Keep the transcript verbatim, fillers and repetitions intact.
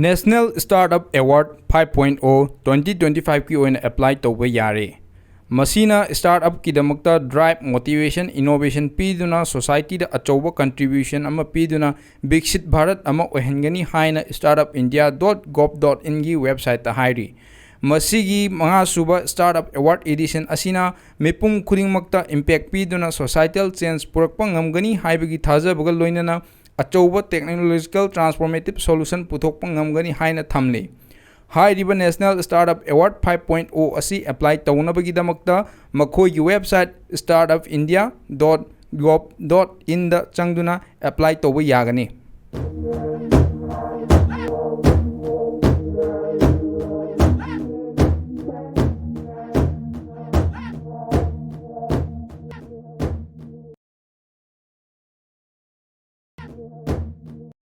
National Startup Award five point oh twenty twenty-five ꯀꯤ ꯑꯣꯏꯅ apply ꯇꯧꯕ ꯌꯥꯔꯦ꯫ ꯃꯁꯤꯅ ꯁ꯭ꯇꯥꯔꯠ ꯑꯞꯀꯤꯗꯃꯛꯇ ꯗ꯭ꯔꯥꯏꯚ, ꯃꯣꯇꯤꯚꯦꯁꯟ, ꯏꯅꯣꯚꯦꯁꯟ ꯄꯤꯗꯨꯅ ꯁꯣꯁꯥꯏꯇꯤꯗ ꯑꯆꯧꯕ ꯀꯟꯇ꯭ꯔꯤꯕ꯭ꯌꯨꯁꯟ ꯑꯃ ꯄꯤꯗꯨꯅ ꯕꯤꯛꯁꯤꯠ ꯚꯥꯔꯠ ꯑꯃ ꯑꯣꯏꯍꯟꯒꯅꯤ ꯍꯥꯏꯅ startup india dot gov dot in ꯒꯤ ꯋꯦꯕꯁꯥꯏꯠꯇ ꯍꯥꯏꯔꯤ꯫ ꯃꯁꯤꯒꯤ ꯃꯉꯥꯁꯨꯕ ꯁ꯭ꯇꯥꯔꯠ ꯑꯞ ꯑꯦꯋꯥꯔꯗ ꯑꯦꯗꯤꯁꯟ ꯑꯁꯤꯅ ꯃꯤꯄꯨꯝ ꯈꯨꯗꯤꯡꯃꯛꯇ ꯏꯝꯄꯦꯛ ꯄꯤꯗꯨꯅ ꯁꯣꯁꯥꯏꯇꯦꯜ ꯆꯦꯟꯖ ꯄꯨꯔꯛꯄ ꯉꯝꯒꯅꯤ ꯍꯥꯏꯕꯒꯤ ꯊꯥꯖꯕꯒ ꯂꯣꯏꯅꯅ ꯑꯆꯧꯕ ꯇꯦꯛꯅꯣꯂꯣꯖꯤꯀꯦꯜ ꯇ꯭ꯔꯥꯟꯁꯐꯣꯔꯃꯦꯇꯤꯞ ꯁꯣꯂꯨꯁꯟ ꯄꯨꯊꯣꯛꯄ ꯉꯝꯒꯅꯤ ꯍꯥꯏꯅ ꯊꯝꯂꯤ꯫ ꯍꯥꯏꯔꯤꯕ National Startup Award five point oh ꯑꯁꯤ ꯑꯦꯄ꯭ꯂꯥꯏ ꯇꯧꯅꯕꯒꯤꯗꯃꯛꯇ ꯃꯈꯣꯏꯒꯤ website startup india dot gov dot in ꯗ ꯆꯪꯗꯨꯅ ꯑꯦꯄ꯭ꯂꯥꯏ ꯇꯧꯕ ꯌꯥꯒꯅꯤ꯫